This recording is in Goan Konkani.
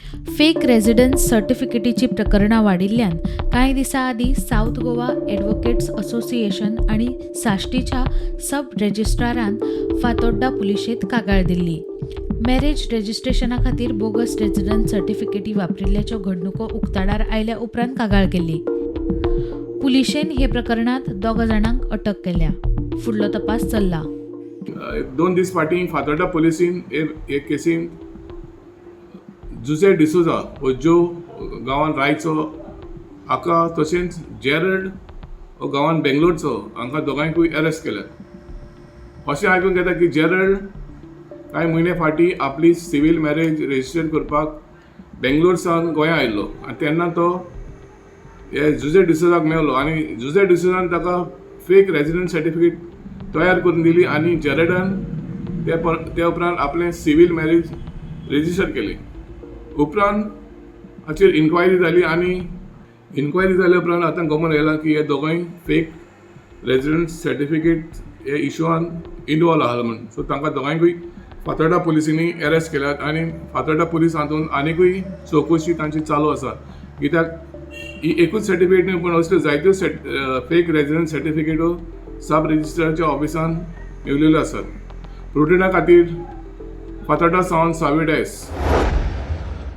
फेक रेजिडन्स सर्टिफिकेटीची प्रकरणां वाडिल्ल्यान कांय दिसां आदीं सावथ गोवा एडवोकेट्स असोसिएशन आनी साश्टीच्या सब रजिस्ट्रारान फातोड्डा पुलिशेंत कागाळ दिल्ली. मॅरेज रजिस्ट्रेशना खातीर बोगस रेजिडन्स सर्टिफिकेटी वापरिल्ल्याच्यो घडणुको उक्ताडार आयल्या उपरांत कागाळ केल्ली. पुलिशेन हे प्रकरणांत दोगा जाणांक अटक केल्या. फुडलो तपास चल्ला. 2 दीस फाटीं फातोर्डा पुलिसीन हे केसीन जुजे डिसोजा हो ज्यो गांवान रायचो हाका, तशेंच जेरल्ड हो गांवान बेंगलोरचो, हांकां दोगांयकूय अरेस्ट केल्यात. अशें आयकूंक येता की जेरल्ड कांय म्हयने फाटीं आपली सिवील मॅरेज रजिस्टर करपाक बेंगलोर सावन गोंया आयिल्लो आनी तेन्ना तो हे जुजे डिसोजाक मेवलो आनी जुजे डिसोजान ताका फेक रेजिडंट सर्टिफिकेट तयार करून दिली आनी जेरल्डान ते उपरांत आपलें सिवील मॅरेज रजिस्टर केलें. उपरांत हाचेर इन्क्वायरी जाली आनी इन्क्वायरी जाल्या उपरांत आतां खबर येयलां की हे दोगांय फेक रेजिडंट सर्टिफिकेट हे इशुआन इनवॉल्व आहा म्हूण. सो तांकां दोगांयकूय फातोर्डा पुलिसांनी अरेस्ट केल्यात आनी फातोर्डा पुलीस हातूंत आनिकूय चवकशी तांची चालू आसा, कित्याक ही एकूच सर्टिफिकेट न्हय, पूण असल्यो जायत्यो फेक रेजिडंट सर्टिफिकेटो सब रजिस्ट्रारच्या ऑफिसान मेवलेल्यो आसात. प्रुडंटा खातीर फातोर्डा सावन सावी डायस.